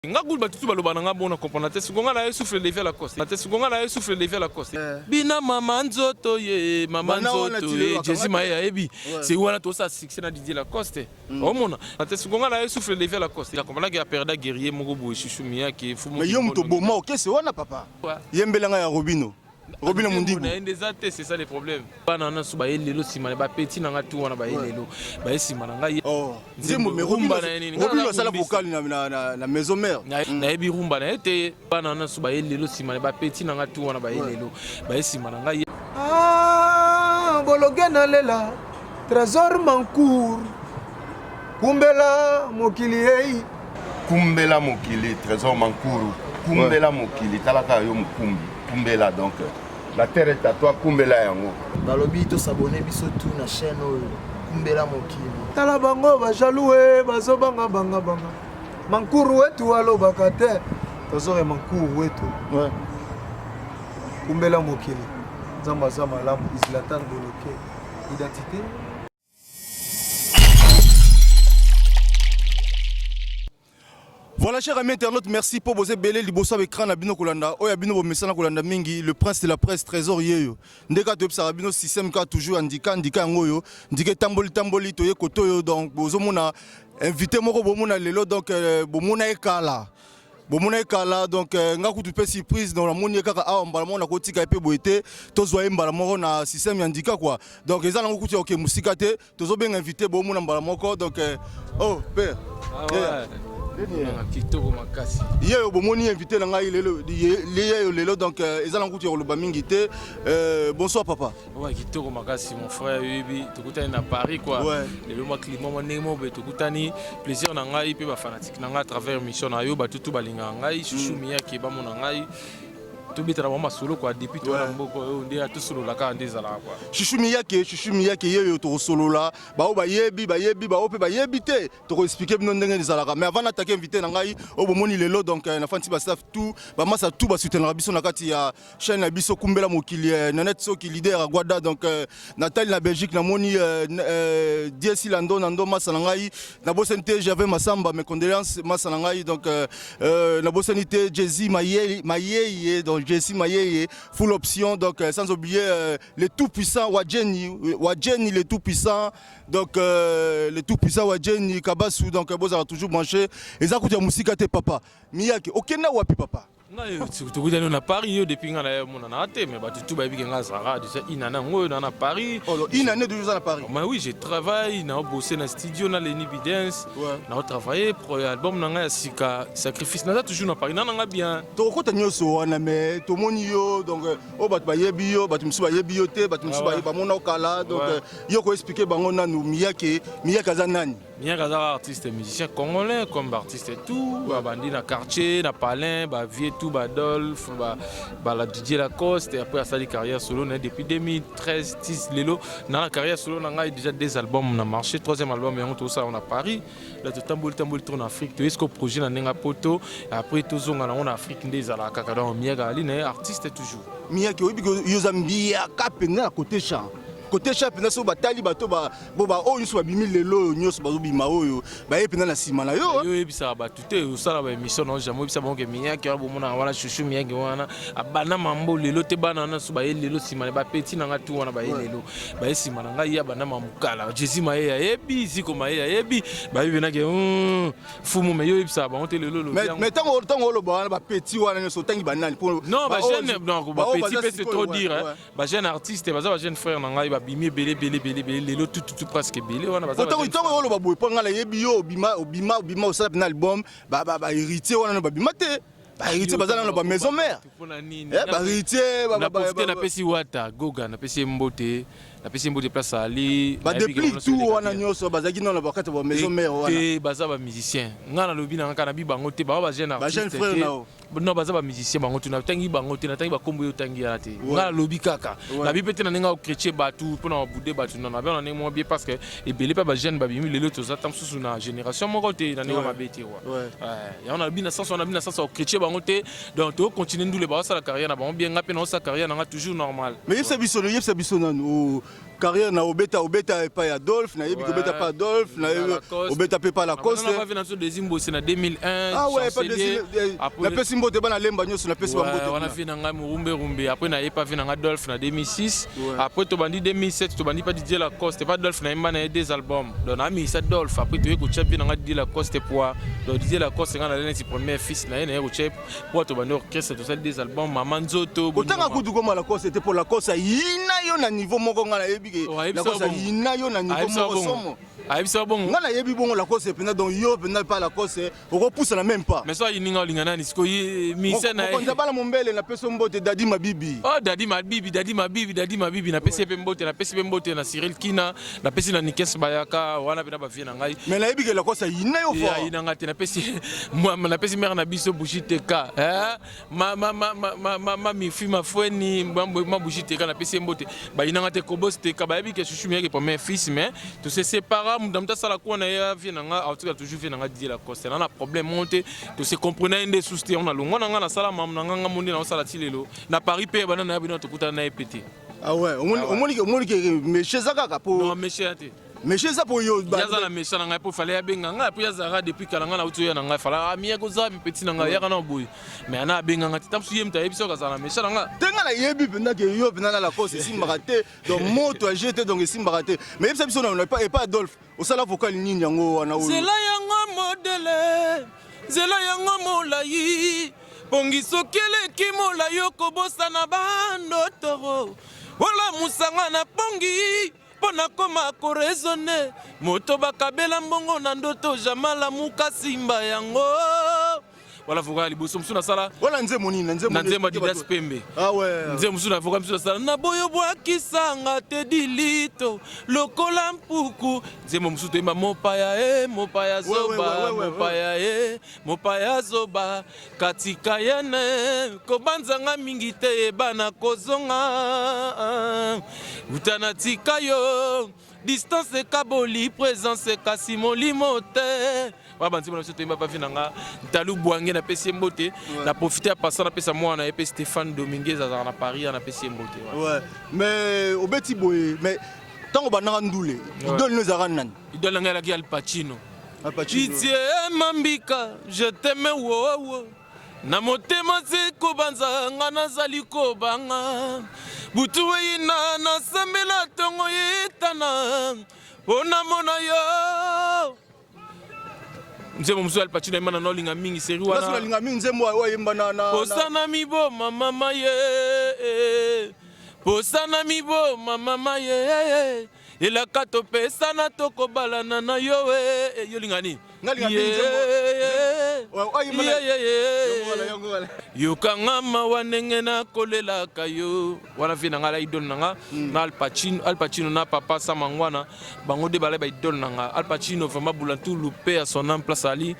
Nga gout batu tout baloba na nga bon na comprendre te siko nga na ye souffle de vie Lacoste te siko nga na ye souffle de vie Lacoste eh. Bina mama nzoto ye mama nzoto ye Jésus maye ayebi c'est wana to sa succès na Didier Lacoste mm. omona te siko nga na ye souffle de vie Lacoste la comprendre que ya perda guerrier moko boye chouchou miyake fumu mais yo moto boma okese wana papa yembela nga ya Robino Robino Mundibu. Na ende eza te, c'est ça le problème. Bana wana so baye lelo sima na ba petit na nga tout wana baye lelo. Baye sima na ngai. Oh. Nzembo mais Robino na nini? Robino asala vocal na na na maison mère. Na yebi rumba na ete bana wana so baye lelo sima na ba petit na nga tout wana baye lelo. Baye sima na ngai. Ah, bologe na lela Trésor Mancour kumbela mokili ei kumbela mokili Trésor Mankuru kumbela ouais. mokili talaka yo mokumbi kumbela donc la terre est à toi kumbela yango balobi tosabone biso tout na chaîne oyo kumbela mokili tala bango bajaloux e bazobanga banga banga Mankuru wetu alobaka te Trésor ya Mankuru wetu ouais. kumbela mokili nzambe aza malamu Zlatan Boloke identité Voilà, chers amis internautes, merci pour vos ebele liboso ya écran na bino kolanda. Oya bino bomesana kolanda mingi, le prince de la presse Trésor yeyo. Ndeka toyebisaka bino système ka toujours ya ndika ndika yango oyo, ndika etamboli tamboli toye kotoyo donc bozomona invité moko bomona lelo donc euh, bomona ekala. Bomona ekala donc euh, nga kutu pe surprise donc namoni ye kaka awa mbala moko nakotika ye pe boye te tozwa ye mbala moko na système ya ndika quoi. Donc eza nango kutu ya oke mosika te. Tozo benga invité bomona mbala moko donc euh, oh père. Ah ouais. Kitoko makasi. Ye bomoni invité na ngai lelo ye lelo donc euh, eza na kutu ya koloba mingi te. Euh, bonsoir papa. Ouais, kitoko makasi mon frère yebi tokutani na Paris quoi. Ouais. Lelo ma climat ma ndenge moko boye tokutani plaisir na ngai pe ba fanatique na ngai à travers mission na yo batutu balingaka ngai chouchou mm. miyake bamona ngai tobetana bango masolo quoi depuis toya na mboka oyo nde tosolola kaka nde ezalaka quoi Chouchou Miyake, Chouchou Miyake yeyo tokosolola, baoyo bayebi bayebi, baoyo mpe bayebi te, tokoexplike bino ndenge ezalaka. Mais avant natake invité na ngai oyo bomoni lelo donc euh, nafandisi ba staff tout, bamasa tout basoutenaka biso na kati ya chaîne na biso Kumbela Mokili, euh, Nanette Soki leader ya Gwada donc euh, natali na Belgique namoni euh, euh, Diesi Lando Nando masa na ngai, nabosani te Gervais Masamba, mes condoléances masa na ngai donc euh, euh, nabosani te Jay-Z Mayeye, Mayeye donc Jay-Z Mayeye full option donc euh, sans oublier euh, le tout puissant Wajeni Wajeni le tout puissant donc euh, le tout puissant Wajeni Kabasu donc euh, bozala toujours branché eza kutu ya musika te papa Miyake okenda wapi papa ngai tokutani na Paris yo depuis ngai na monana te mais bato tout bayebi ke ngai azalaka déjà une année yango oyo na na Paris oh, une année déjà na Paris mais oui je travaille na bossé na studio na Lenny Bidens ouais. Na travailler pour album na ngai ya sika sacrifice naza toujours na Paris na nanga bien tokokota nyonso wana mais tomoni yo donc euh, oyo bato bayebi yo bato mosusu bayebi yo te bato mosusu ah bamona okala donc euh, yo koexplike bango nanu miyake miyake aza nani miyake aza artiste musicien congolais comme artiste tout babandi na quartier na palin bavie tout badolphe bala Didier Lacoste et après asali carrière solo na depuis 2013 tis lelo na na carrière solo na ngai déjà deux albums na marché troisième album yango tozosala na Paris la totamboli tamboli tour na Afrique toyesi ko projet na ndenge ya poto après tozonga nango na Afrique nde ezalaka kaka donc Miyaka ali na ye artiste toujours Miyake oyebi yo oza mbiyaka mpenza na côté chant côté chant mpenza soki batali bato bo baoyo nyonso babimi lelo oyo nyonso bazobima oyo baye mpenza na nsima na yo yo oyebisaka bato te osala baémission na yo jamais oyebisa bango ke miyake wana bomonaka wana chouchou miyake wana abanda mambo lelo te bana wana so baye lelo nsima na bapeti na ngai tu wana baye lelo baye nsima na ngai ye abanda mamukala jésus maye ayebi ziko maye ayebi bayebi penake hmm, fumu me yo oyebisaka bango te lelo olobi yango mais ntango ntango oloba wana bapeti wana nyonso otangi banani non bajeune non bapeti mpe c'est trop dire ba jeune artiste baza ba jeune frère na ngai babimi ebele ebele ebele ebele lelo tout tout presque ebele wana baza ntango ntango oloba boye mpo ngai nayebi yo obima obima obima osala mpena album ba ba ba héritier wana no babima te ba héritier baza nano ba maison mère eh, ba héritier ba profite napesi wata goga napesi ye mbote napesi ye mbote place ali ba depli tout wana nyonso bazalaki nano bakati ba maison mère wana te baza ba musicien ngai nalobi na ngai kaka nabi bango te bango ba jeune artiste ba jeune frère na Non baza ba musicien bango tu natangi bango te natangi bakombo yo otangi yana te nga nalobi kaka nabi mpe te na ndenge akochrétien bato mpo na babude bato na nabi na ndenge moko bien parce que ebele mpe bajeune babimi lelo toza ta mosusu na génération moko te na ndenge mabe te kua yango nalobi na sens wana nabi na sens ya kochrétien bango te donc tokocontinue ndule baosala carrière na bango bien nga mpe naosala carrière na nga toujours normal mais yebisa biso yebisa biso nanu oh. Carrière na obeta, obeta epai ya Adolphe, nayebi Ouais. kobeta epai Adolphe, nayebi Na Lacoste. obeta mpe epai Lacoste. Na bavi na biso Desi Mbose na 2001. Ah ouais, epai chancelier. Desi, Après- napesi mbote bana lemba nyonso, napesi Ouais, bambote wana kuna. vie na ngai morumberumbe. Après naye pa vie na ngai Adolphe na 2006. Ouais. Après tobandi 2007, tobandi pa Didier Lacoste, pa Adolphe, nayemba na ye deux albums. Donc namimisa Adolphe, après toye kotia vie na ngai Didier Lacoste poi. Donc Didier Lacoste, ngai nalai neti premier fils na ye, naye kotia poi, tobandi orchestre, tosali deux albums, Mama Nzoto. Kotanga Bonima. kutu koma Lacoste te, mpo Lacoste ayina yo na niveau moko, ngai nayebi ke Oh, ayebisa Lacoste bongo. ayina yo na niveau Ayebisa moko bongo. somo. Ayebisa bongo. Ngai nayebi bongo Lacoste mpenza, donc yo mpenza pa Lacoste okopusana même pas. Mais so ayininga, olinga nani sikoyo mise na ye? Mokonzi ya bana mombele, napesi yo mbote, Dadi Mabibi. Oh, Dadi Mabibi, Dadi Mabibi, Dadi Mabibi, napesi ye mpe mbote, napesi mpe mbote na Cyril Kina, napesi na Nikes Bayaka, wana mpe na bavie na ngai. Mais nayebi ke Lacoste ayina yo fort. Ayinanga te. Napesi napesi mare na biso Bushi Teka, eh? Ma mifi mafweni ma Bushi Teka, napesi ye mbote. Bayinanga te, Kobos Teka, bayebi ke Chuchu Miyake premier fils, mais tose sépara, moto na moto asala kuwa na ye. Vie na nga aotika toujours vie na nga Didier Lacoste, na problème moko te, tose comprena ye nde susu te. Yango nalongwa na nga, nasala mamu na nga, nga mo nde naosala ti lelo na Paris mpe bana na ya bino, tokutana na ye pe te. Ah ouais, omoni ke méché eza kaka po Non, méché ya te. Méché eza po yo. Yaza na méchant na ngai mpo fale abenga ngai, mpo yazalaka depuis kala. Ngai nauti oya na ngai, fala amiyaki oza petit na ngai, yaka na boye, mais ana abenga ngai te. Ta mosu ye moto ayebi soki azala na méchant na ngai. Te, ngai nayebi mpenza ke yo mpenza na Lacoste esimbaka te, donc moto age te, donc esimbaka te. Mais yebisa biso na epa Adolphe osala vocal nini yango wana oyo? Nzela yango modele, nzela yango molai, pongi soki eleki molai, okobosana bandotoro. Olamusanga na pongi mpo nakoma koraisonner. Moto bakabela mbongo na ndoto, jamai alamuka simba yango. Wala vocal ya liboso mosusu nasala. Wana nzembo nini? Na nzembo Na nzembo ya Didas Pembe. Ah ouais. Nzembo mosusu na vocal mosusu nasala na boyo bwakisanga te dilito lokola mpuku. Nzembo mosusu toyemba mopaya e mopaya zoba, mopaya e mopaya zoba katika yene kobanzanga mingi te, yebana kozonga uta na tika yo, distance ekaboli présence kasi molimo te. Wana banzembo na biso toyemba pavi na nga Ntalu Bwange, napesi ye mbote. Na profite ya pasa, napesa mwana ye mpe Stéphane Dominguez, azalaka na Paris, ya napesi ye mbote. Ouais, mais obeti boye, mais ntango bandaka ndule, idole no ezalaka nani? Idole na ngai alaki Al Pacino. Al Pacino. Pitié Mambika, je t'aime wowo, na motema se kobanza nga, nazali kobanga butu eyina, nasambela ntongo etana mpo namona yo. Nzembo mosusu Al Pacino ayemba na naolinga mingi seri Nasi wana. Nalinga mingi nzembo oyo ayemba na Posana miboma mama ye, posana miboma mama ye, elaka topesana, tokobalana na yo e. Yo linga nini? Nga linga mingi nzembo. Ouais, oyo ayemba Yango wana, yango wana. Yokanga mawa ndenge nakolelaka yo. Wana vie na ngai ala idole na nga na Al Pacino. Al Pacino na papa Samangwana, bango nde balai baidole na nga. Al Pacino vraiment, Bulantulu pe ya son âme, place ali,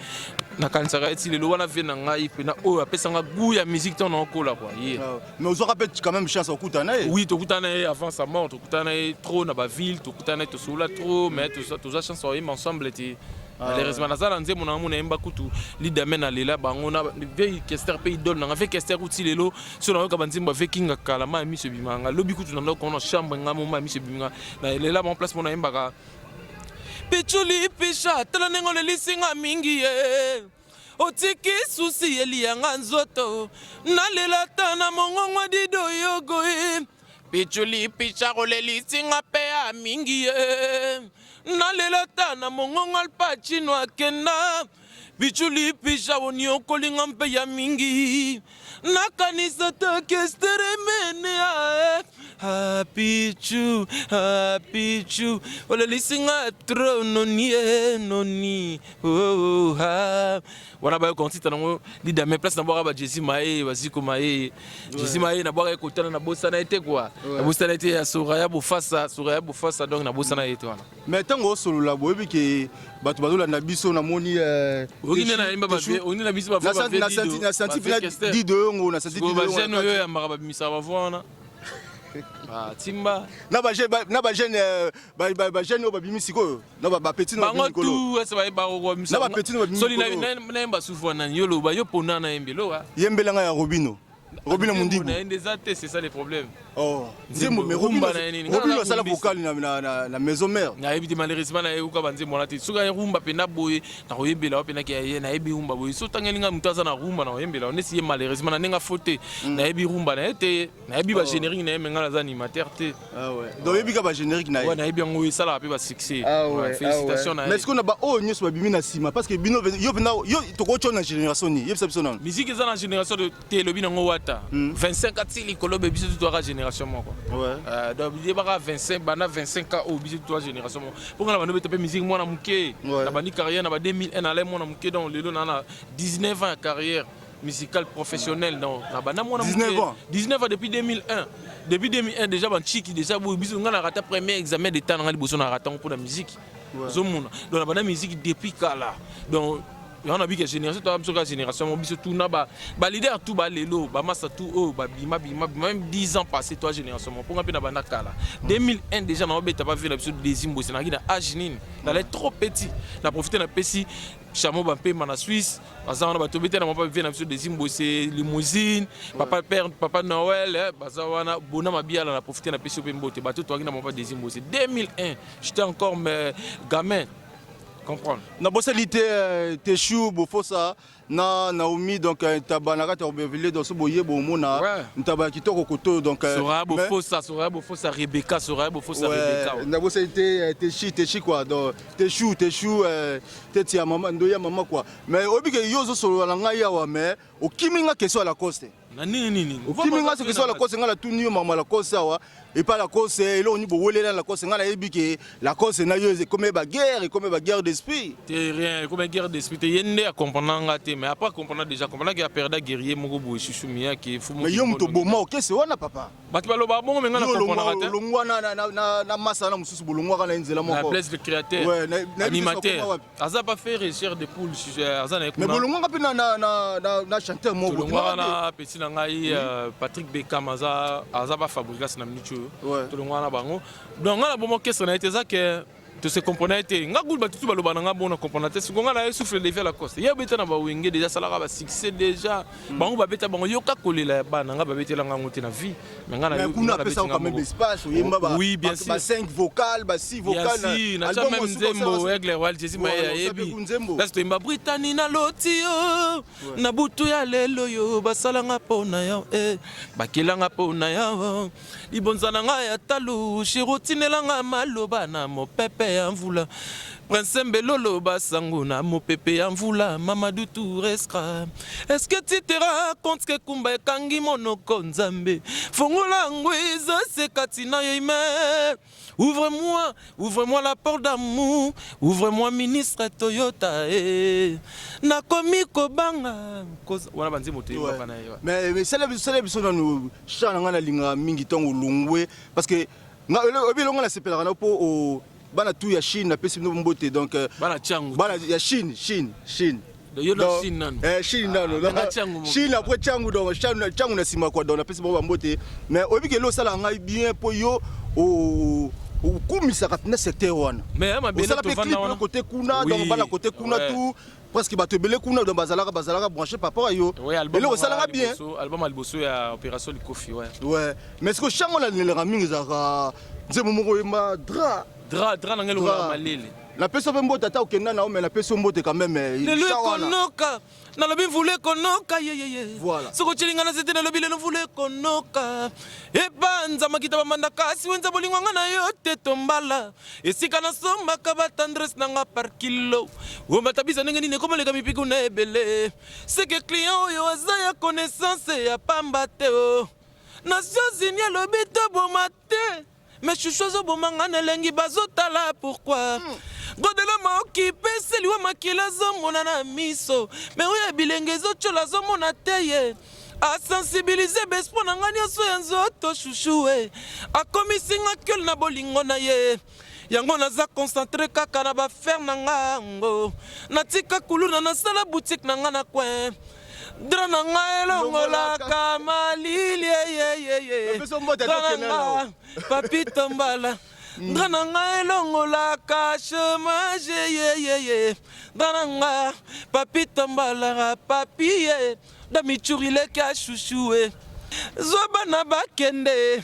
nakanisaka eti lelo. Wana vie na ngai mpena oyo apesanga goût ya musique ntango naokola quoi ye. Ah, mais ozwaka mpe quand même chance okutana na ye? Oui, tokutana ye avant sa mort, tokutana ye trop na baville, tokutana ye, tosolola trop, mais tozwa chance oyemba ensemble te malheureusement. Naza na nzembo na nga mo nayemba kutu lidame na lela bango na vie Kester mpe idole na nga vie Kester. Kuti lelo so nayoka banzembo ya vie Kinga kala, ma ya miso ebimaka nga. Lobi kutu na ndako na chambre nga mo, ma ya miso ebimaka na lela bango. Place mo nayembaka pichuli pisha, tala ndenge olelisi nga mingi ye, otiki susi eliyanga nzoto, nalela ta na mongongo dido yogo ye. Pichuli pisha, kolelisi nga mpe ya mingi ye, nalela ta na mongongo Al Pacino akenda. Pichuli pisha, oniokolinga mpe ya mingi, nakanisa ta kesteremene. Pichu, pichu, olelisi nga trop, noni ye noni. Oh, ah. Wana bayoka ntita nango lidame, place nabwaka ba Jesi Maye, baziko Maye, Jesi Maye, nabwaka ye kotana, nabosana ye te kua, nabosana ye te ya Soraya Bofasa, Soraya Bofasa, donc nabosana ye te wana. Mais ntango osolola, boyebi ke bato bazolanda biso, namoni Oyoki nde nayemba, oyoki na biso. Na santi mpena dido yongo, na santi dido. Bajeune oyo oyambaka, babimisaka bavoix wana, timba. Na bajeune, bajeune oyo babimi sikoyo, na bapeti. Bango tu ese bayebaka. Na bapeti no babimi. Soli nayemba sufu wana, yo loba, yo pona nayembi lowa. Yembelanga ya Robino. Robino Mundibu. Na ye nde eza te, c'est ça le problème. Oh, nzembo mais Rumba na ye nini? Robino asala vocal na maison mère. Nayebi te, malheureusement nayekoka banzembo wana te. Soki aye rumba mpena boye, nakoyembela wa mpena ke ye nayebi rumba boye. So otangeli nga moto aza na rumba, nakoyembela wa nesi ye. Malheureusement na ndenge afo te, nayebi rumba na ye te, nayebi bagénérique na ye, mais nga naza animateur te. Ah ouais. Donc oyebi ka bagénérique na ye? Ouais, nayebi yango, esalaka mpe basuccès. Ah ouais, Ouais, félicitation na Mais ye. est-ce qu'on a ba oyo nyonso babimi na nsima? Parce que bino yo mpena, yo tokotya na génération nini? Yebisa biso nano. Musique eza na génération de te, elobi nango wata 25 ati likolo be, biso totoaka génération moko. Donc yebaka 25, banda 25 ans oyo, biso toa génération moko, mpo nga na bando beta mpe musique mwana moke. Na bandi carrière na ba 2001, nalai mwana moke. Donc lelo na 19 ans ya carrière musicale professionnelle. Donc na banda mwana 19 ans. 19 ans, depuis 2001. Depuis 2001 déjà, banchiki déjà boye. Biso, nga na rata premier examen d'état na nga liboso, na rata ngo mpo na musique. Ozomona, donc na banda musique depuis kala. Donc yango na bika génération toa biso kaka génération moko, biso tout na baleader tout, balelo bamasa tout oyo babima bima bima, même 10 ans passé, toa génération moko. Mponga mpe na banda kala, 2001 déjà naobeta bavie na biso. Desi Mbwese, nazalaki na age nini? Nalai trop petit. Na profite, napesi Chamo Bampema na Suisse, baza wana, bato bete na mapa vie na biso. Desi Mbwese, Limousine, papa père, papa Noël, baza wana, bona mabiala. Na profite, napesi yo mpe mbote. Bato toaki na mapa Desi Mbwese 2001, j'étais encore mais gamin, comprendre. Nabosali te Teshu Bofosa na Naomi, donc ntaba na kati ya Robertville. Donc so boye bomona ntaba ya kitoko koto. Donc Soraya Bofosa, Soraya Bofosa, Rebecca, Soraya Bofosa, Rebecca. Ouais, nabosali te Teshi, Teshi quoi. Donc Teshu, Teshu, teti ya mama, ndo ya mama quoi. Mais oyebi ke yo ozosolola na ngai awa, mais okimi nga question ya Lacoste. Na nini nini? Okimi nga question ya Lacoste. Ngai natuni yo mama Lacoste awa epa Lacoste, eloko nini bowelela Lacoste? Ngai nayebi ke Lacoste na yo ekomi baguerre, ekomi baguerre d'esprit. Te, rien ekomi guerre d'esprit te. Ye nde acomprendre nga te, mais après comprendre déjà, comprendre ke aperda guerrier moko boye, Chuchu Miyake. Mais yo moto boma okese wana, papa. Bato baloba bongo, mais nga na comprendre te. Olongwa na masa wana mosusu, bolongwaka na ye nzela na moko. Blaise le créateur. Ouais, nayebi te animateur. soki akoma wapi. Aza pas faire chair de poule, aza na ye Mais kuna. bolongwaka mpe na chanteur moko. Tolongwaka na petit na ngai Patrick Bekam, aza bafabrikas na minute oyo. Tolongwaka na bango. Donc nga na bomo orchestre na ye te, eza ke tose comprendre te. Nga gulu, bato tu baloba na nga bona comprendre te. Siko nga na ye souffle de vie Lacoste, ye abeta na bawenge déjà, asalaka basuccès déjà. Bango babeta bango yoka kolela ya bana, nga babetelanga yango te na vie, mais nga na Mais kuna apesaka quand même espace oyemba ba Oui, bien ba sûr. ba 5 vocal, ba 6 vocal. Bien sûr, natia même nzembo Aigle Royal Jesi Maye ayebi. Place toyemba Britani na loti yo na butu ya lelo, yo basalanga mpo na yo, bakelanga mpo na yo, libonza na ngai ya talu shiro, otinelanga maloba na mopepe ya mvula, prince Mbelolo, basango na mopepe ya mvula, Mamadou Touré Scra. Est-ce que tu te rends compte que kumba ekangi monoko? Nzambe fongola yango, eza se kati na yo ime. Ouvre-moi, ouvre-moi la porte d'amour, ouvre-moi ministre Toyota. Nakomi kobanga. Wana banzembo toyebaka na ye. Mais sala biso nanu chan na ngai nalingaka mingi ntango olongwe, parce que oyebi elongo nasepelaka na mpo bana tu ya Chine, napesi bino mbote. Donc bana Tiango. Bana ya Chine, Chine, Chine. Yo na Chine nanu. Chine nano. Nanga Tiango moko. Chine après Tiango, donc Tiango na nsima quoi. Donc napesi bango bambote. Mais oyebi ke elo osalaka ngai bien mpo yo okumisaka mpena secteur wana. Mais mabele osala mpe tovanda clip wana. Côté kuna, donc bana côté kuna, tout presque bato ebele kuna, donc bazalaka branché par rapport à yo. Ouais, album eloko osalaka bien. Album ya liboso ya Opération Likofi, ouais. Ouais, mais ce que chango nalelaka mingi ezalaka nzembo moko oyemba, Dra. Dra, dra na ngai lokola malele. Napesi yo mpe mbote, ata okenda na yo, mais napesi yo mbote quand même. Lelo Cha wana. ekonoka, nalobi mvula ekonoka yeyeye. Voilà. Soki otyelinga na zete, nalobi lelo mvula ekonoka, ebanza makita bamanda kasi wenza bolingo nga na yo te. Tombala esika nasombaka batendresse nanga par kilo, ombata bisa ndenge nini ekomaleka mipiku na ebele. Seke client oyo aza ya connaissance ya pamba te. O Nations Unies alobi toboma te, mais Shushu azoboma nga na elengi, bazotala pourquoi. Godelo maoki peseliwa makila, azomona na miso, mais oyo ya bilenge ezotyola, azomona te. Ye asensibilize bespo na nga nyonso ya nzoto. Shushu e akomisi nga kiole na bolingo na ye. Yango naza concentré kaka na baaffaire na nga yango. Natika kuluna, nasala boutique na nga na coin. Drap na nga elongolaka malili eyeyeye. Napesi yo mbote, Drap na tokende na nga, Papi Tombala. Nga na nga elongolaka chômage yeyeye Nga na nga papi tambalara papi ye Damichuri leki ashushu e Zwa bana bakende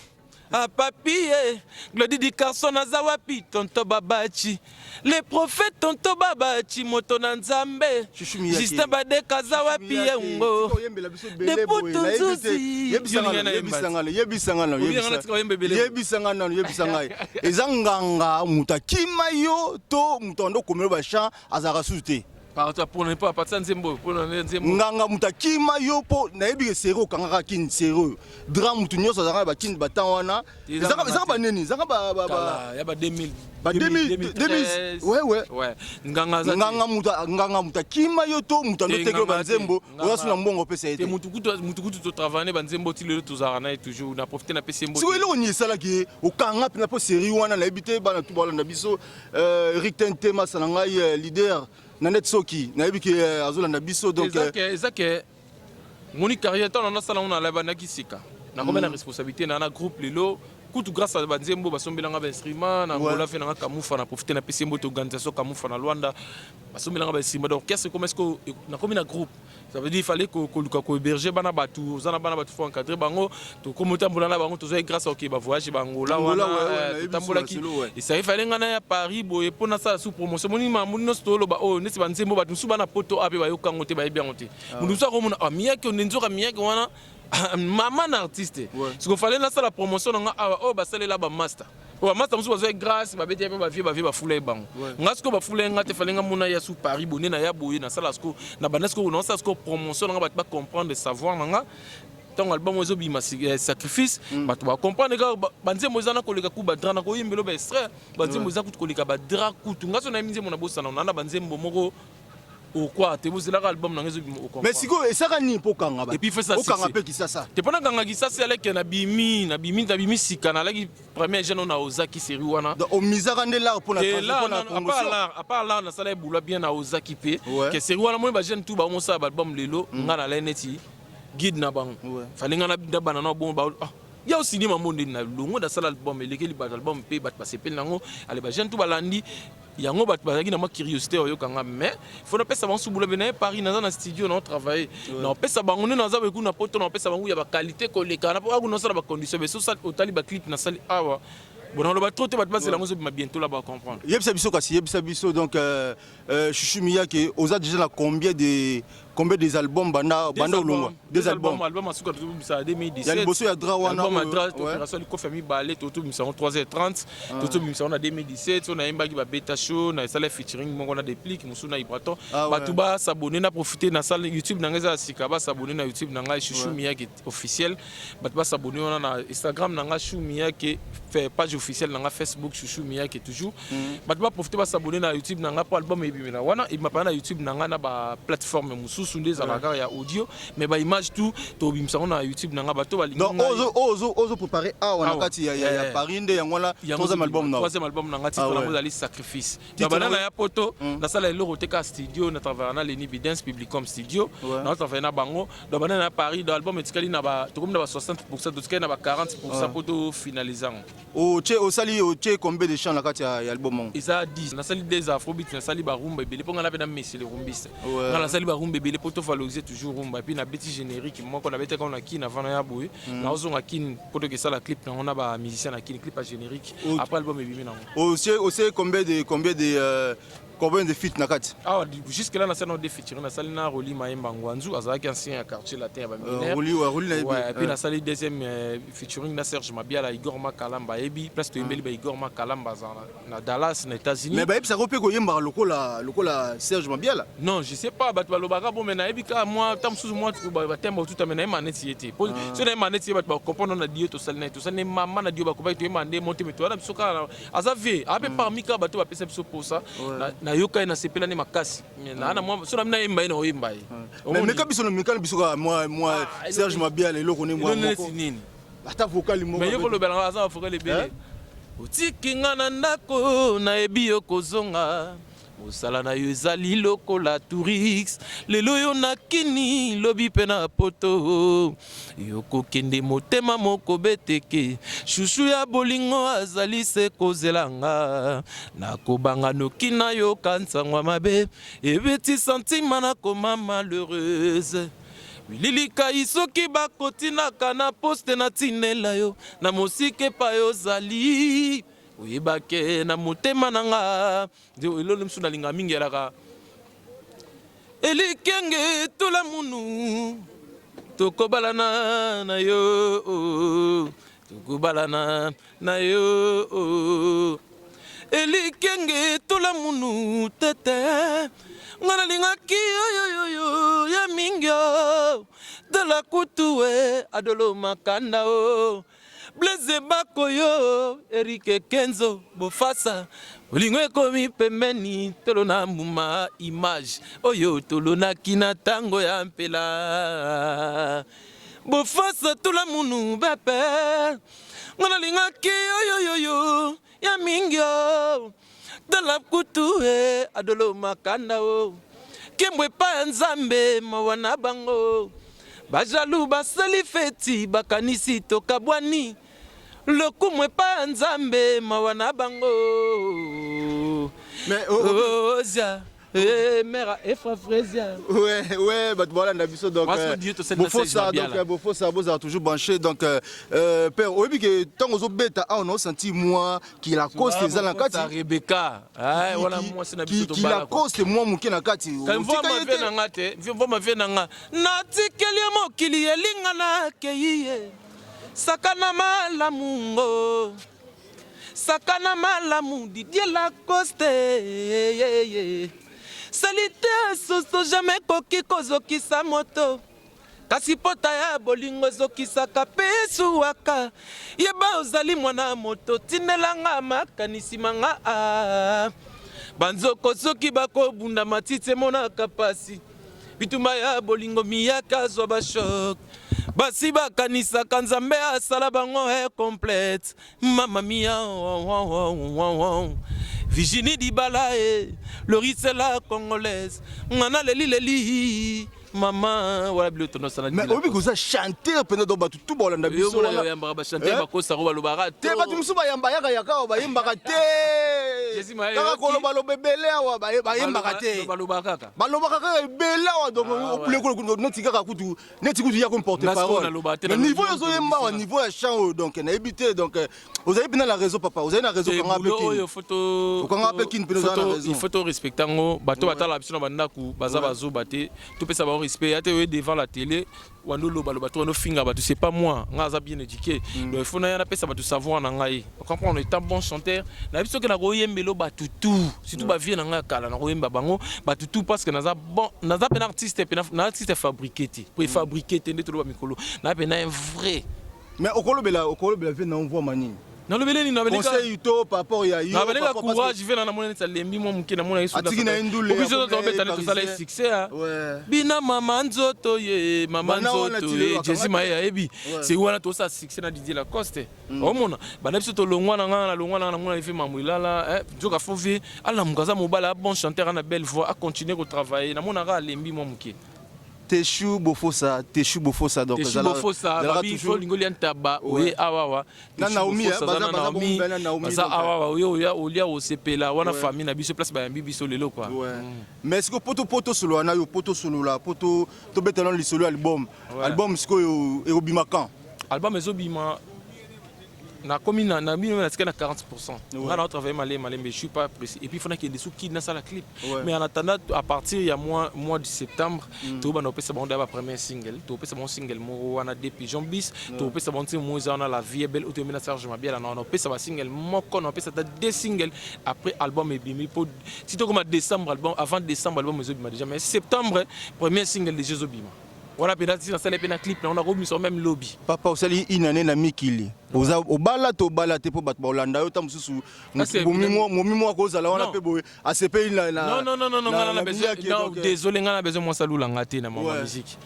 Ah papi ye Glody di Carson aza wapi tonto Babachi Le prophète tonto Babachi moto na Nzambe Chouchou Miyake. Justin Badeka aza wapi ye ngo oyembela biso ebele Deputu boye, nayebi te. Nzuzi. Yebisa nga Yo nanu, linga na yebisa yemba nga nanu, yebisa nga nanu, Olinga yebisa- na tika oyemba ebele. yebisa nga nanu yebisa ngai eza nganga moto akima yo to moto ando okomela bachamp azalaka susu te Partout pour ne pas partir nzembo pour na nzembo. Nganga moto akima yo mpo nayebi ke seri okangaka kini seri oyo dra moto nyonso azalaka na bakini batan wana ezaka banini ezaka ya ba 2000 ba 2000 ouais ouais ouais nganga aza nganga moto nganga moto akima yo to moto ando teke yo banzembo oza su na mbongo opesa ye te moto kutu moto kutu to travailler banzembo ti lelo tozalaka na ye toujours na profiter na pesi mbo sikoyo eloko nini esalaki ye okanga mpena mpo seri wana nayebi te bana tu balanda biso Eric Tente masa na ngai leader na net soki nayebi ke azolanda biso donc eza ke moni carrière ntango nasala ngo nalabandaki sika nakomi na responsabilité na na groupe lelo kutu grâce à banzembo basombelanga bainstrument na Angola fe nanga kamufa na profite na pesi mbote organisation kamufa na Luanda basombelanga bainstrument donc orchestre comme est-ce que nakomi na groupe. Ça veut dire il fallait koluka ko héberger bana batu, oza na bana batu faut encadrer bango, tokomi otambola na bango tozwaki grâce ok ba voyage ba Angola wana totambolaki. Et ça il fallait nga na ya Paris boye mpo nasala sous promotion. Moni makambo nyonso toloba oyo neti ba nzembo bato mosusu bana poto ape bayoka yango te bayebi yango te. Moto mosusu akomona ah miyake nde nzoka miyake wana mama na artiste. Siko fallait nasala promotion na nga awa oyo basalela ba master. Po ba masta mosusu bazwaki grace babeti ye mpe bavie bavie bafula ye bango. Nga sikoyo bafula ye nga te fallait nga mona ya su Paris bonde na ya boye nasala sikoyo na banda sikoyo nasala sikoyo promotion na nga bato ba comprendre savoir na nga ntango album ezobima sacrifice bato ba comprendre kaka banzembo eza na koleka ku badra na koyembelo ba extrait banzembo eza kutu koleka badra kutu nga so nayebi nzembo na bosana na banzembo moko okwa te bozelaka album na nga ezobima okomprendre. Mais sikoyo esaka nini mpo okanga ba? Et puis fesa okanga mpe Kisasa. Te mpo nakanga Kisasa aleke na bimi na bimi na bimi sika nalaki premier jeune na ozaki série wana. Donc omizaka nde l'art mpo na mpo na promotion. À part l'art nasala eboula bien na ozaki mpe. Que série wana moni ba jeune tout ba mosala ba album lelo nga na neti guide na bango. Fallait nga na bana na bon ba ah ya osini mambo nde na longo nasala album elekeli bato album mpe bato basepeli nango ale ba jeune tout balandi yango bato bazalaki na mwa curiosité ya koyoka nga mais faut napesa bango subula be naye Paris naza na studio na travailler na opesa bango nde naza boye kuna poto na opesa bango ya ba qualité koleka na po nasala ba condition mais soki otali ba clip nasali awa bon naloba trop te bato bazela yango ezobima bientôt la ba comprendre. Yebisa biso kasi yebisa biso donc Chouchou Miyake oza déjà na combien de combien des albums banda banda olongwa? Deux albums. Album ya suka tozobimisa 2017. Ya liboso ya drap wana. Album ya drap opération likofi ya mibale tozobimisa yango 3h30 tozobimisa yango na 2017 oyo nayembaki ba beta show na esala featuring moko na Deplick mosusu na Ibraton. Bato ba s'abonner na profiter na salle YouTube na ngai eza ya sika ba s'abonner na YouTube na ngai Chouchou Miyake officiel. Bato ba s'abonner wana na Instagram na ngai Chou Miyake page officielle na ngai Facebook Chouchou Miyake toujours. Bato ba profiter ba s'abonner na YouTube na ngai po album ebimela wana ebima na YouTube na ngai na ba plateforme mosusu nde ezalaka kaka ya audio mais ba image tout tobimisa yango na YouTube na ngai bato balingi Donc ozo ozo ozo préparer awa na kati ya ya Paris nde yango wana troisième album na troisième album na ngai titre nango ezali sacrifice. Na banda na ya poto nasala eloko te kaka studio na travailler na Lenny Bidens Publicom studio na travailler na bango donc banda na Paris donc album etikali na ba tokomi na ba 60% totikali na ba 40% po to finaliser yango. Otie osali otie combien de chants na kati ya album yango? Eza 10. Nasali des afrobeat, nasali ba rumba ebele po nga na pe na mesele rumbiste. Nga nasali ba rumba ebele po to valoriser toujours rumba et puis nabeti generique moko nabetaki yango na Kin avant naya boye. Nazonga Kin po toke sala clip nango na ba musiciens na Kin, clip ya generique. Après album ebimi nango. Otie otie combien de combien de combien de feat na kati? Awa jusque là nasali nano deux featuring, nasali na Rolly Mayemba Ngwanzu azalaki ancien ya quartier latin ya ba mineur. Rolly ouais, Rolly nayebi. Ouais, et puis nasali deuxième featuring na Serge Mabiala, Igor Makalamba ayebi place toyembeli ba Igor Makalamba aza na Dallas na États-Unis. Mais bayebisaka yo mpe koyembaka lokola lokola Serge Mabiala? Non, je sais pas bato balobaka bon mais nayebi kaka mwa ta mosusu mwa batemba otuta mais nayemba neti ye te. Po soki nayemba neti ye bato ba comprendre na dio tosali na ye tosali ne mama na dio bakobaki toyemba nde mo te mais toyala biso kaka aza vie aza mpe parmi kaka bato bapesa biso posa nayoka ye nasepela nde makasi naa na mwa so na nayemba ye naoyemba ye. Mais meka biso na meka biso kaka mwa mwa Serge Mabiala eloko ne mwa moko nini ata vocal moko mais yo kolobela nga aza ba vocal ebele. Otiki nga na ndako nayebi yo kozonga. Mosala na yo ezali lokola tourix lelo yo na kini lobi mpe na poto yo kokende motema moko beteke shushu ya bolingo azali se kozela nga nakobanga noki nayoka nsango ya mabe ebeti santima nakoma malheureuse Wililikai soki bakotinaka na poste natinela yo na mosika epai ozali oyebake na motema na nga elolo mosusu nalinga mingi elaka elikenge tola munu tokobalana na yo tokobalana na yo elikenge tola munu tete nga nalingaki yoyoyoyo ya mingi tala kutu e adolo makanda o Blaise Bakoyo, Eric Kenzo, Bofasa, bolingo ekomi pembeni, tolona mbuma image oyo tolonaki na tango ya mpela. Bofasa tula munu bepe, nga nalingaki yoyoyoyo ya mingi o. Tala kutu e adolo makanda o. Kembo epai ya Nzambe mawa na bango. Ba jaloux basali feti bakanisi tokabwani. Lokumu epai ya Nzambe mawa na bango. Mais, oh, oh, Ozia. Eh, mère Efra Frezia. Ouais, bato balanda biso donc Parce que Dieu te sait na Serge bofosa donc Mabiala. bofosa bozala toujours branché donc père oyebi ke ntango ozobeta awa na osanti mwa kilacoste eza na kati Rebecca. Ah, wana mwasi na biso tobala. Kilacoste mwa moke na kati. Otika ye te. Na nga te, mvoma vie na nga. Natikeli ye mokili elinga na kei ye. Sakana malamu ngo. Sakana malamu Didier Lacoste. Salite soso jamais koki kozokisa moto. Kasi pota ya bolingo ezokisaka pe esuwaka. Yeba ozali mwana moto, tindela nga makanisi ma nga ah. Banzoko soki bakobunda matiti emonaka pasi. Bitumba ya bolingo miyaka azwa ba choc. Basi bakanisaka Nzambe asala bango hair complète. Mama mia oh, oh, oh, oh, oh. Virginie Dibala eh, Loris la congolaise. Ngana leli leli mama wala bilo tono sala mais oyebi koza chanteur mpenza donc bato tu balanda biso wana oyambaka bachanteur eh? bakosaka balobaka te bato mosusu bayamba yaka yaka awa bayembaka te kaka kolobaloba ebele awa bayembaka te balobaka kaka balobaka kaka ebele awa donc ah, neti kaka kutu neti kutu ya komporte parole mais niveau ozoyemba awa niveau ya chant oyo donc nayebi te donc euh, ozali mpena na réseau papa ozali na réseau okanga mpe kin okanga mpe kin mpena ozali na réseau il faut to respecte yango bato batala biso na bandako baza bazoba te topesa bango respect ya te oye devant la télé wando oloba loba to wando finga bato c'est pas moi nga aza bien éduqué mm. donc il faut naya napesa bato savoir na ngai comprendre étant bon chanteur nayebi soki nakoyembelo bato tout surtout mm. bavie na ngai ya kala nakoyemba bango bato tout parce que naza bon naza mpena artiste pena na artiste fabriqué te préfabriqué te nde toloba mikolo na mpena un vrai mais okolobela okolobela vie na mvwama nini nalobeli nini conseil to par rapport ya yo nalobeli courage vie na namona neti alembi mwa moke namona ye atiki na ye ndule biso tobeta neti tosala ye succès ah. Bina mama nzoto ye mama nzoto ye Jésus maye ayebi c'est wana tosala succès na Didier Lacoste mm. Omona banda biso tolongwa na ngai nalongwa na ngai namona efe mambo elala eh, nzoka fo vie alamuka aza mobali a bon chanteur ana belle voix a continuer ko travailler namonaka alembi mwa moke. Teshu Bofosa, Teshu Bofosa donc Teshu Bofosa, babi faut lingo lia ntaba oye awa wa. Na Naomi hein, baza baza bongo na Naomi. Baza awa wa oye oya olia osepela wana famille na biso place bayambi biso lelo quoi. Ouais. Mais siko poto poto solola na yo poto solola poto to beta na lisolo album. Album sikoyo ekobima quand? Album ezobima nakomi na na bino na na 40%. Nga na travailler malé malé mais je suis pas pressé. Et puis faut nakende sous qui nasala clip. Mais en attendant à partir ya mois de septembre to bana opesa bango ba premier single, to opesa bango single moko wana des pigeons bis, to opesa bango nzembo moko eza wana la vie est belle oyo na Serge Mabiala na opesa ba single moko na opesa ta deux singles après album ebimi po si tokoma décembre album avant décembre album ezobima déjà mais septembre premier single déjà ezobima. Wana mpenza ti nasala mpe na clip nango nakobimisa même lobi. Papa osali une année na mikili. Oza obala to obala te mpo bato bakolanda yo ta mosusu momi moko akozala wana mpe boye asepeli na non non non non nga na besoin non euh, désolé nga na besoin mwasi alula nga te na mama musique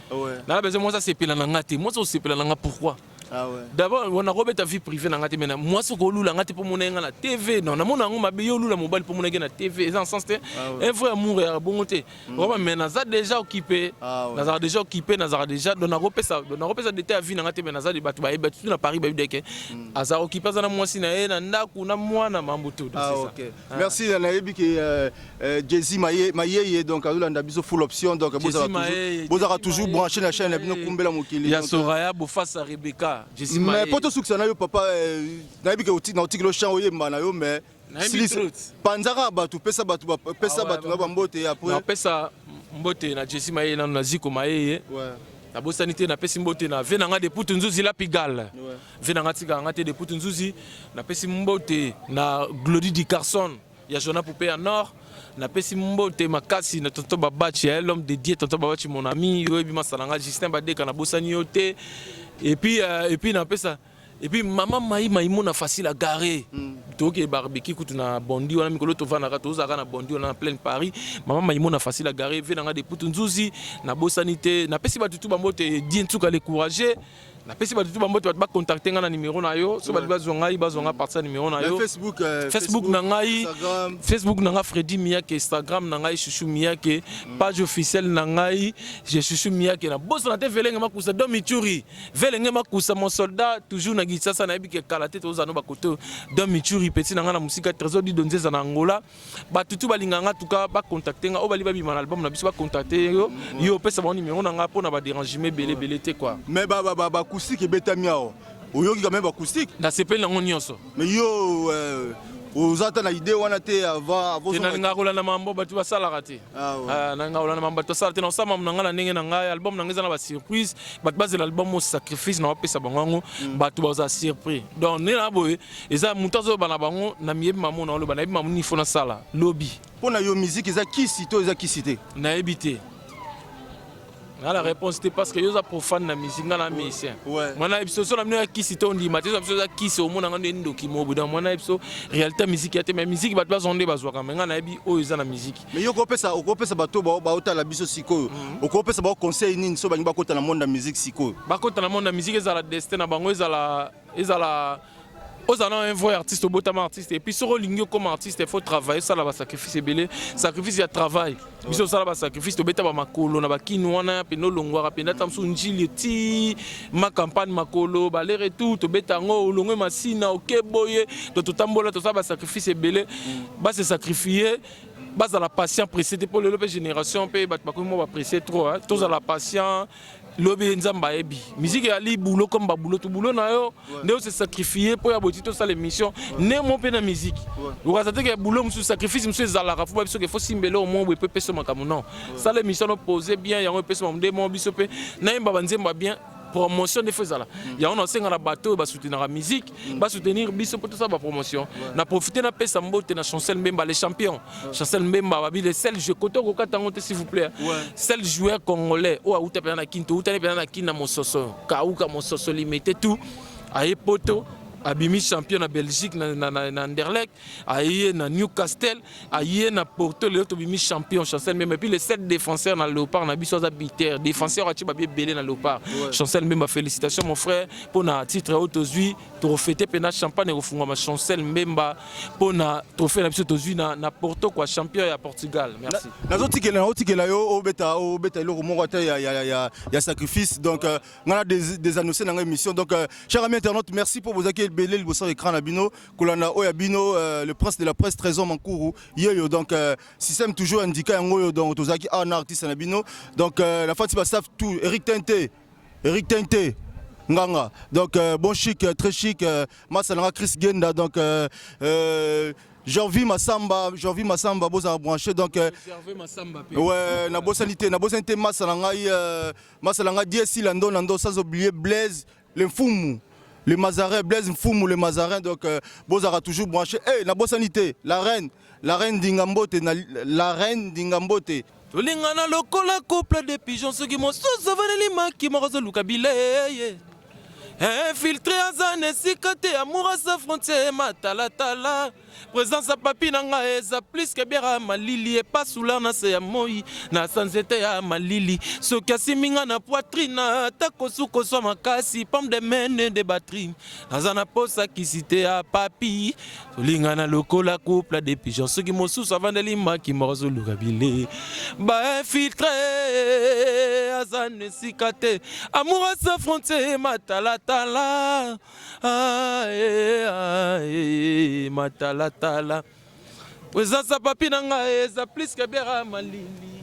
na na besoin mwasi asepela na nga te mwasi osepela na nga pourquoi Ah ouais. D'abord, on a robeta vie privée na ngate mena moi soko olula ngate po mona nga na TV non na mona ngo mabe yo olula mobali po mona na TV eza en sens te ah ouais. Un vrai amour ya bongo te Vraiment, mais naza déjà occupé. Ah ouais. Naza déjà occupé, naza déjà donc nakopesa donc nakopesa détail ya vie na nga te mais naza bato bayebi bato na Paris bayebi deke. Aza occupé aza na mwasi na ye na ndaku na mwana mambo tout. Ah, ok. Ah. Merci nayebi ke euh, euh, Jay-Z Maye Mayeye donc azolanda biso full option donc bozala toujours bozala toujours branché na chaîne na bino kumbela mokili. Ya Soraya Bofasa Rebecca Jay-Z Maye. Mais poto sukisa na yo papa euh, nayebi ke na otikilo chant oyemba na yo mais Panzaka bato pesa bato pesa ah bato na bambote après. Napesa mbote na Jesse Mayeye nanu na Ziko Mayeye. Ouais. Nabosani te napesi mbote na vie na nga de Putu Nzuzi la Pigalle. Ouais. Vie na nga tika nga te de Putu Nzuzi. Napesi mbote na Glody Di Carson ya Jonas Poupée ya Nord. Napesi mbote makasi na tonton Babachi ya l'homme de Dieu tonton Babachi mon ami oyebi masala nga Justin Badeka nabosani yo te. Et puis euh, et puis napesa Et puis maman Maï Maïmona facile à garer. Mm. Toke barbecue kutu na bondi wana mikolo tovandaka tozalaka na bondi wana na pleine Paris. Maman Maïmona facile à garer ve nanga de putu nzuzi na bosani te na pesi batu tu bambote dien tsuka les courageux. Na pesi batu tu bambote batu ba contacter nga na numéro na yo. So batu bazwa ngai bazwa nga partir numéro na yo. Facebook euh, Facebook na ngai Facebook na nga Freddy Miyake Instagram na ngai Chouchou Miyake mm. page officielle na ngai je Chouchou Miyake na bosana te velenge makusa Domituri Velenge Makusa mon soldat toujours na Kinshasa nayebi ke kala te tozala no bakote Don Michuri petit na nga na mosika Trésor Dido Nzeza na Angola bato tu balinga nga tuka ba contacter nga oyo bali babima na album na biso ba contacter yo yo opesa bango numéro na nga mpo na ba dérangement ebele ebele te quoi. Mais ba ba ba acoustique ebetami awa oyoki quand même acoustique. Nasepeli nango nyonso. Mais yo euh, oza ata na idée wana te avant avant. Nalingaka kolanda mambo bato basalaka te. Ah, ah, nalingaka kolanda mambo bato basalaka te nasala mambo na ngai na ndenge na ngai album na ngai eza na ba surprise bato bazela album o sacrifice na bapesa bango yango mm. bato bazala surpris donc nde na boye eza moto azoloba na bango na miyebi mamo na oloba nayebi mamo nini fo nasala lobi. Mpo na yo musique eza kisi to eza kisi te? Nayebi te. nga na réponse te parce que yo oza profane na musique nga na musicien mwana ye biso so na bino ya kisi te ondima te so na biso oza kisi omona nga nde ndoki mobu donc mwana ye biso réalité ya musique ya te mais musique bato bazwa nde bazwaka mais nga nayebi oyo eza na musique mais yo okopesa okopesa bato baotala biso sikoyo mhm. okopesa bango conseil nini so balingi bakota na monde ya musique sikoyo bakota na monde ya musique ezala destin na bango ezala ezala ozala na un vrai artiste obotama artiste et puis soki olingi okoma artiste il faut travailler osala basacrifice ebele sacrifice ya travail biso osala basacrifice tobeta bamakolo na bakini wana mpena olongwaka mpenza ata mosusu njili ti ma campagne makolo balere tout tobeta yango olongwe masina oke boye to totambola tosala basacrifice ebele base sacrifier bazala patient pressé te mpo lelo mpe génération mpe bato bakomi mwa bapressé trop tozala patient lobi nzambe ayebi musique eyali boulot comme baboulot to boulot na yo nde ose sacrifier mpo ya boti tosala émission nde mo mpe na musique okaza te ke boulot mosusu sacrifice mosusu ezalaka fo babiso ke fo simbele au moins boye mpe epesa makambo non sala émission no pose bien yango epesa makambo nde mo biso mpe nayemba banzembo ya bien promotion nde fo ezala yango nasenga na bato oyo basoutenaka musique basoutenir biso mpo tosala bapromotion na profite napesa mbote na chancel mbemba le champion Chancel Mbemba babi le seul joueur koto kokata yango te s'il vous plaît seul joueur congolais oyo awuta mpenza na kin towutani mpenza na kin na mososo kauka mososo limete tout aye poto abimi champion na Belgique na, na, na, na Anderlecht aye na Newcastle aye na Porto lelo tobimi champion Chancel Mbemba et puis le seul défenseur na Léopard na biso aza buteur défenseur atie babi ebele na Léopard ouais. Chancel Mbemba félicitations mon frère mpo na titre oyo tozwi tokofete mpenza champagne ekofungwama Chancel Mbemba mpo na trophée na biso tozwi na, na Porto quoi champion ya Portugal merci nazotikela nazotikela yo obeta obeta eloko moko ata ya, ya, ya, ya sacrifice donc euh, nga na des, des annoncé na nga émission donc euh, cher ami internaute merci pour bozaki ebele liboso ya écran na bino kolanda oyo ya bino euh, le prince de la presse Trésor Mankuru yeyo donc euh, système toujours indiqué yango oyo donc tozalaki awa na artiste na bino donc euh, la fati basaf tout Eric Tente Eric Tente nganga donc euh, bon chic euh, très chic euh, masalanga Chris Genda donc euh, euh, Jorvi Massamba Jorvi Massamba bozala branché donc euh, ouais nabosani te nabosani te masala ngai euh, masala ngai Diesi Lando Nando sans oublier Blaise le Mfumu le Mazarin Blaise Mfumu le Mazarin donc euh, bozala toujours branché eh nabosani te la reine la reine Dingambote na, la reine Dingambote Tolingana lokola couple de pigeons soki mosusu avaneli maki moko azoluka bileye. Infiltré aza na esika te, amour aza frontière matalatala. Présence ya papi na ngai eza plus que bière ya malili, epasula na se ya moi na sa nzete ya malili. Soki asimbi nga na poitrine, ata kosukoswa makasi, pomme de mene de batterie. Naza na posa kisi te ya papi, tolingana lokola couple de pigeon. Soki mosusu avandeli maki moko azoluka bile, bainfiltre aza na esika te, amour asa frontière matalatala. Ah, eh, ah, eh, matalatala. Présence ya papi na ngai eza plus que bière ya malili.